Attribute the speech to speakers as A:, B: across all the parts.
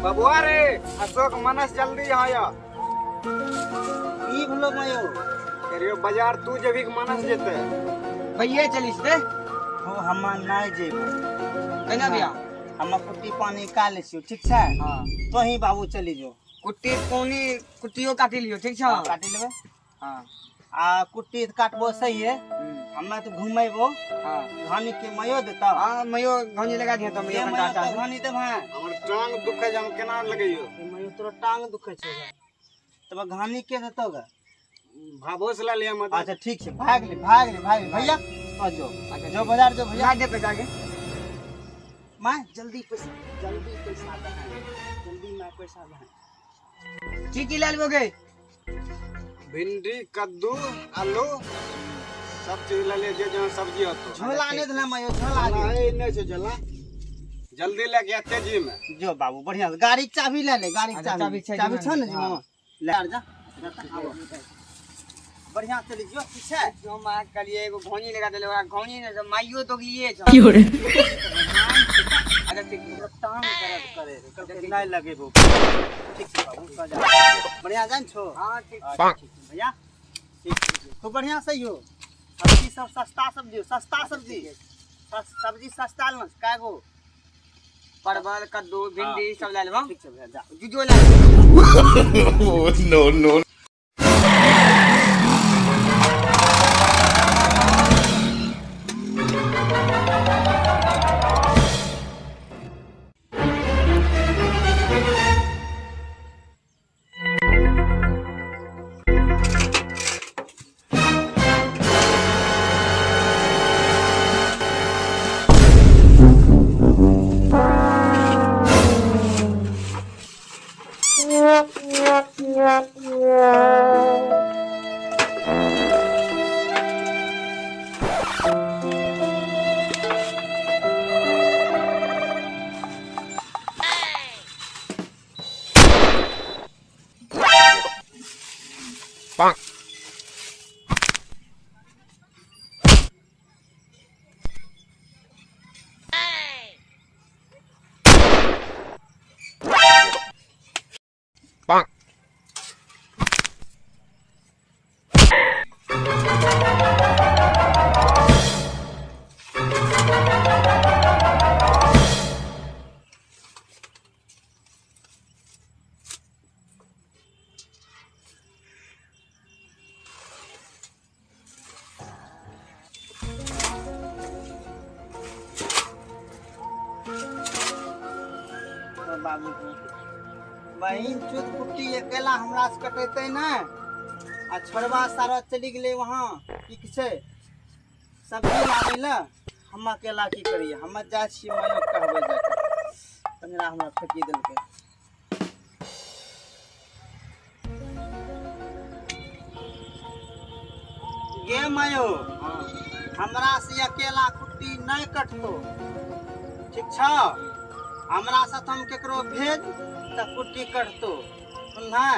A: बबुआ रे, अशोक, मनस, जल्दी यहाँ आ।
B: की भेलो मयो?
A: करियो बाजार तू जेबही कि मनस जेते?
C: भैया चलिस रे।
B: हो, हम नहि जेबो।
C: केना भैया?
B: हम कुट्टी पानी का ले छियो, ठीक छै?
C: हाँ।
B: तोही बाबू चली जो।
C: कुट्टी पानी कुट्टियो काटी लियो, ठीक छै?
B: हाँ, काटी लेबै।
C: हाँ।
B: आ कुट्टी तऽ काटबो सही है। हमे तऽ घुमेबो।
C: हाँ।
B: घानी के मयो देता।
C: हाँ, मयो घानी लगा दिया तो मयो
B: मयो तो घानी देब। हाँ।
A: हमर टांग दुखे छै, हम केना लगैयो?
B: मयो तोरा टांग दुखे छै तब घानी के देतो गा?
A: भाभो से ला लिया मदद।
B: अच्छा ठीक छै, भाग ले भाग ले भाग ले भैया, तो जो।
C: अच्छा।
B: जो बाजार जो भैया।
C: ला दे पैसा के।
B: मां जल्दी पैसा, जल्दी पैसा दे, जल्दी मां पैसा दे।
C: की की ला लेबोगे?
A: भिंडी, कद्दू, आलू सब चीज ले ले, जे जहाँ सब्जी होतो।
B: झोला नहीं देला मायो, झोला दे।
A: नहीं, नहीं छै झोला, जल्दी लेके आ तेजी में।
B: जो बाबू, बढ़िया से गाड़ी के चाबी ले ले, गाड़ी के।
C: अच्छा,
B: चाबी
C: चाबी छै।
B: चाबी छौ ने?
C: हाँ।
B: जी मामा ले आर जा, बढ़िया से चली जो, ठीक छै?
C: जो मां कलिए एगो घोनी लगा देले, ओकरा घोनी ने से माइयो तो गिए छ। अच्छा ठीक छै।
B: तोरा टांग दर्द करे रे, कहलकै नहीं लगेबो। ठीक छै बाबू, तो जा, बढ़िया जान छो।
C: हां, ठीक।
B: अच्छा, ठीक छै भैया, ठीक छै, खूब बढ़िया से हो। सब्जी सब सस्ता सब्जी हो, सस्ता सब्जी, सब्जी सस्ता लेना छै, कै गो?
C: परवल, कद्दू, भिंडी सब ले लेबो।
B: ठीक छै भैया, जा।
C: जुजो ले लेबो।
D: No, no. Bonk.
B: तो बाबू को बहिन चुत कुट्टी अकेला हमरा से कटेतै ने, आ छोड़वा सारा चली गेलै वहाँ की की छै सब्जी लाबै लए। हम अकेला की करियै? हम जाइ छियै, मयो कहबै जाके, पंजरा हमरा फेंकी देलकै। गे मयो, हमरा से अकेला कुट्टी नहीं कटतो, ठीक छ? हमरा साथ हम केकरो भेज तऽ कुट्टी कटतो। सुनलै?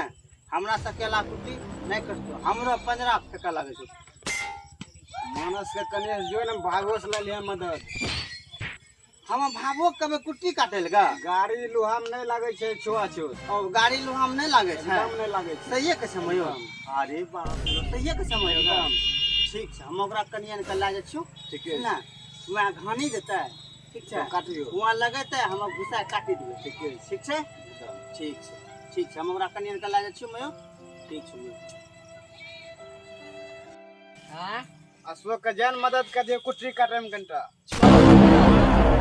B: हमरा से अकेला कुट्टी नहीं कटतो, हमरो पंजरा फेंकऽ लगै छै।
A: मानस के कने जो ने भागो से ले लिया मदद।
B: हम भावो कभी कुट्टी काटे लगा?
A: गाड़ी लोहा में नहीं लागे छै छुआ छूत।
B: ओ गाड़ी लोहा में नहीं लागे छै?
A: एकदम नहीं लागे छै।
B: सहिए के समय हो? अरे बाप रे, सहिए के समय हो।
A: एकदम।
B: ठीक छै, हम ओकरा कनियन के लए जाइ छियौ।
A: ठीके।
B: ने वएह घानी देतै, ठीक छै?
A: काटियो।
B: वहाँ लगेतै, हम घुसा के काटि देबै।
A: ठीके।
B: ठीक छै।
A: एकदम।
B: ठीक छै, ठीक छै, हम ओकरा कनियन के लए जाइ छियौ मयो। ठीक छै मयो।
C: हाँ।
A: अशोक के जान मदद कर दियो कुट्टी काटे में कनिटा।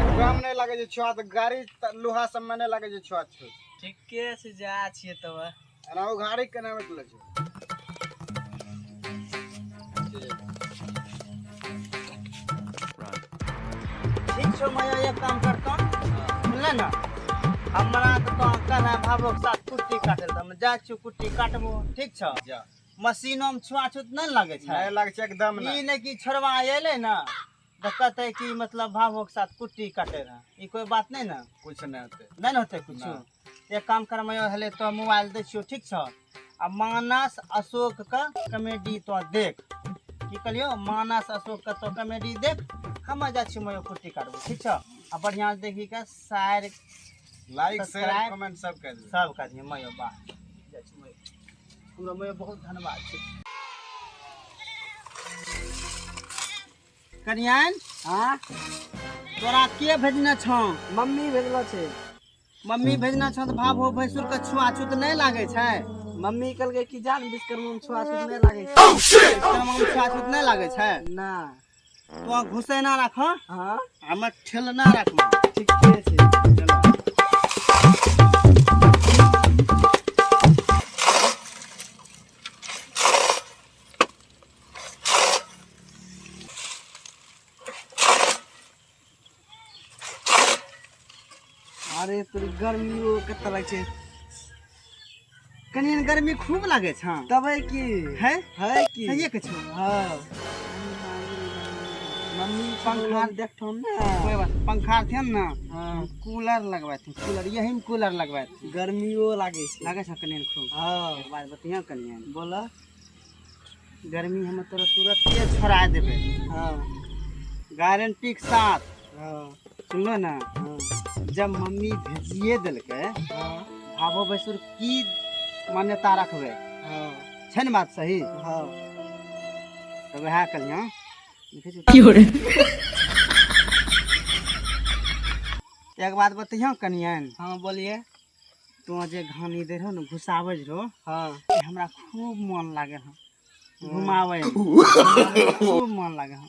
A: एकदम नहीं लागे छै छुआ, तऽ गाड़ी लोहा सब में नहीं लागे छै छुआ छूत।
C: ठीके छै, जा छियै तब।
A: एना ओ गाड़ी केना बैठलो छै?
B: ठीक छौ मयो, एक काम करतो, सुनले ने? हमरा तऽ तो कहला भावो के साथ कुट्टी काटे लए, तऽ हम जाइ छियौ कुट्टी काटबो, ठीक छौ?
A: जा।
B: मशीनो में छुआ छूत नहीं लगे छै?
A: नहीं लागे छै एकदम।
B: ई
A: नहीं।
B: नहीं कि छोड़वा एलै ने तऽ कहतै कि मतलब भावो के साथ कुट्टी काटे रहे, ई कोई बात नहीं ने?
A: कुछ नहीं होते।
B: नहीं ने होतै कुछ। एक काम कर मयो, हेले तो मोबाइल दै छियौ, ठीक छौ? आ मानस अशोक के कॉमेडी तो देख। की कहलियौ? मानस अशोक के तो कॉमेडी देख, हम जाइ छियौ मयो कुट्टी काटबो, ठीक छौ? आ बढ़िया से देखी के साइर
A: लाइक शेयर
B: सब्सक्राइब
A: कमेंट सब कर दियो।
B: सब कर दिए। मयो बा जाइ छी मयो, हमरा मयो बहुत धन्यवाद छै। कनियान,
C: हाँ।
B: तोरा के भेजने छौ?
C: मम्मी भेजलो छै।
B: मम्मी भेजने छौ तऽ भाव हो भैंसुर के छुआछूत नहि लागै छै?
C: मम्मी कहलकै कि जान विश्वकर्मा में छुआछूत नहि लागै छै।
B: विश्वकर्मा में छुआछूत नहि लागै छै?
C: ना।
B: तो घुसेना राख।
C: हाँ।
B: हमर ठेलना राखमा।
C: ठीके छै।
B: चलो।
C: अरे तोरी गर्मियो कते लागै छै।
B: कनि गर्मी खूब लागै छै।
C: तबै की।
B: है।
C: है की।
B: सहिए के छौ।
C: हाँ, मम्मी
B: पंखा
C: देखठो ने।
B: कोई बात, पंखा थियन ने।
C: हाँ।
B: कूलर लगबैथिन, कूलर, यही में कूलर लगबैथिन।
C: गर्मियो लागै छै।
B: लागै छै कनि खूब।
C: हाँ।
B: एक बात बतिया कनियान।
C: बोला।
B: गर्मी हम तोरा तुरंते छोड़ा देबै।
C: हाँ।
B: गारंटी के साथ।
C: हाँ।
B: सुनलो ना?
C: हाँ।
B: जब मम्मी भेजिए देलकै,
C: हाँ।
B: भावो भैंसुर की मान्यता रखबै?
C: हाँ।
B: छै ने बात सही?
C: हाँ।
B: तऽ वएह कलियाँ देखै छी। एक बात बतैयौ कनियन।
C: हाँ, बोलिए।
B: तू जे घानी दे रहो ने, घुसाबै रहो,
C: हाँ।
B: हमरा खूब मन लागे हँ घुमाबै मे। खूब मन लागे हँ।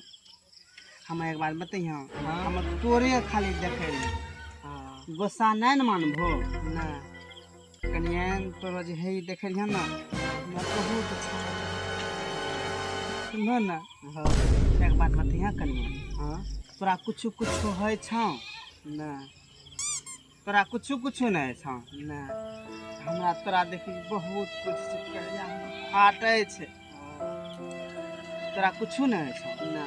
B: हम एक बात बतैयौ?
C: हाँ।
B: हम तोरे खाली देखै रहियै।
C: हाँ।
B: गुस्सा नहि ने मानबहो?
C: ना।
B: कनियन, तोरो जे हे देखै रहियै ने, हमरा बहुत अच्छा लागे। सुनहो ने?
C: हाँ।
B: एक बात बतैयौ कनियन?
C: हाँ।
B: तोरा कुछो कुछो होइ छौ?
C: ना।
B: तोरा कुछो कुछो नहि होइ छौ?
C: ना।
B: हमरा तोरा देखी बहुत कुछ छै, करेजा हमर फाटै छै। तोरा कुछो नहि होइ छौ?
C: ना।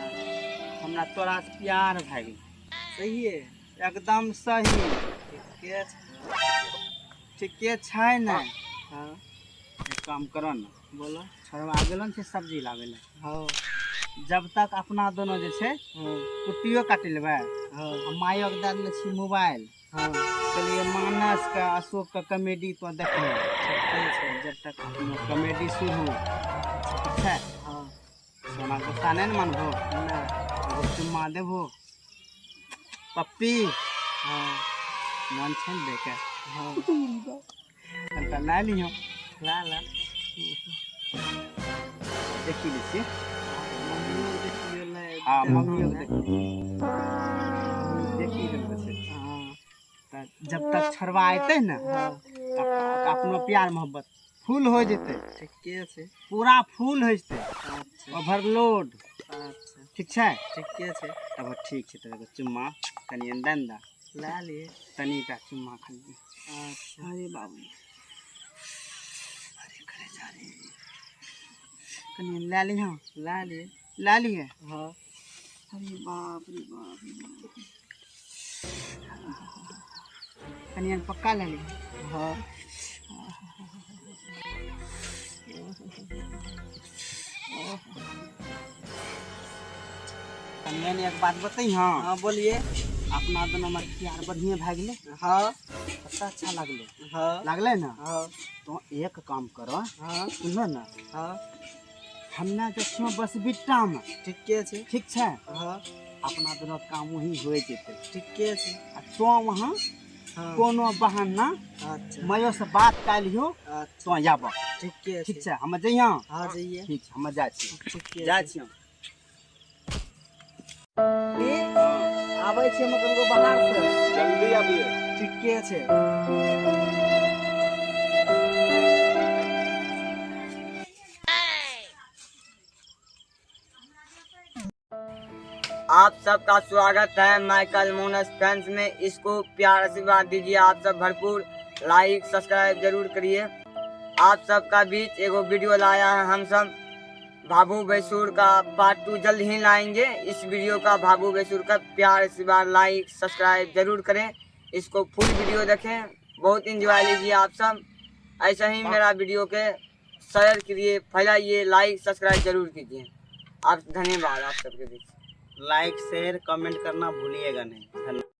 B: हमरा तोरा से प्यार भए गेल।
C: सही है।
B: एकदम सही।
C: ठीके छै।
B: ठीके छै ने?
C: हाँ।
B: एक काम करो ने।
C: बोलो।
B: छोड़वा गेलो ने छै सब्जी लाबै लए।
C: हाँ।
B: जब तक अपना दोनों जे छै
C: हाँ।
B: कुट्टियो काटि लेबै
C: हाँ।
B: आ मायोके दए देने छी मोबाइल।
C: हाँ।
B: कहलियै मानस के अशोक के कॉमेडी तो देखबै।
C: ठीके छै।
B: जब तक अपनो कॉमेडी शुरू, ठीक छै?
C: हाँ।
B: सोना, गुस्सा नहि ने मानबहो?
C: ना।
B: एगो चुम्मा देबहो, पप्पी?
C: हाँ।
B: मन छै ने दैके?
C: हाँ।
B: कनिटा लए लिहौ।
C: ला ला।
B: देखी लै छियै।
C: मम्मियो देखियो ले।
B: हँ, मम्मियो के देखी लेबै छै।
C: हाँ।
B: तऽ जब तक छोड़वा अयतै ने,
C: हाँ।
B: तब तक अपनो प्यार मोहब्बत फुल हो जेतै।
C: ठीके छै।
B: पूरा फुल हो जेतै।
C: अच्छा।
B: ओवरलोड।
C: अच्छा।
B: ठीक छै?
C: ठीके छै।
B: तब ठीक छै, तऽ एगो चुम्मा कनि दे ने दे।
C: ला लिए।
B: तनीटा चुम्मा खाली।
C: अच्छा।
B: अरे बाबू, अरे करे जा रे, कनि लए लिहँ।
C: ला लिए।
B: लए लिए।
C: हाँ।
B: अरे बाप रे बाप रे बाप, कनि पक्का लए लिहँ।
C: हाँ।
B: कनियन, एक बात बतैहँ?
C: हाँ, बोलिए।
B: अपना दोनों हमर प्यार बढ़िएँ भए गेलै।
C: हाँ।
B: कते अच्छा लागलै।
C: हाँ।
B: लागलै ने?
C: हाँ।
B: तो एक काम करो।
C: हाँ।
B: सुनो ने।
C: हाँ।
B: हमे जे छियौ बस बिट्टामे।
C: ठीके छै।
B: ठीक छै?
C: हाँ।
B: अपना दोनों काम वही हो जेतै।
C: ठीके छै।
B: आ तो वहाँ
C: हाँ।
B: कोनो बहाना
C: अच्छा।
B: मयो से बात कए लिहो।
C: अच्छा।
B: तो आब।
C: ठीके।
B: ठीक छै, हम जइहाँ।
C: हाँ, जइए।
B: ठीक छै, हम जाइ छी।
C: ठीके।
B: जाइ छी हम।
C: आबै छी हम कनको बाहर से।
A: जल्दी आबिए।
C: ठीके छै। आप सबका स्वागत है माइकल मोनस फैंस में। इसको प्यार आशीर्वाद दीजिए आप सब भरपूर, लाइक सब्सक्राइब जरूर करिए। आप सबका बीच एगो वीडियो लाया है हम सब भाभू भैसूर का, पार्ट 2 जल्द ही लाएंगे। इस वीडियो का भाभू भैसूर का प्यार आशीर्वाद लाइक सब्सक्राइब जरूर करें। इसको फुल वीडियो देखें, बहुत इंजॉय लीजिए आप सब। ऐसे ही मेरा वीडियो के शेयर करिए, फैलाइए, लाइक सब्सक्राइब जरूर कीजिए आप। धन्यवाद आप सबके बीच।
B: लाइक शेयर कमेंट करना भूलिएगा नहीं, धन्यवाद।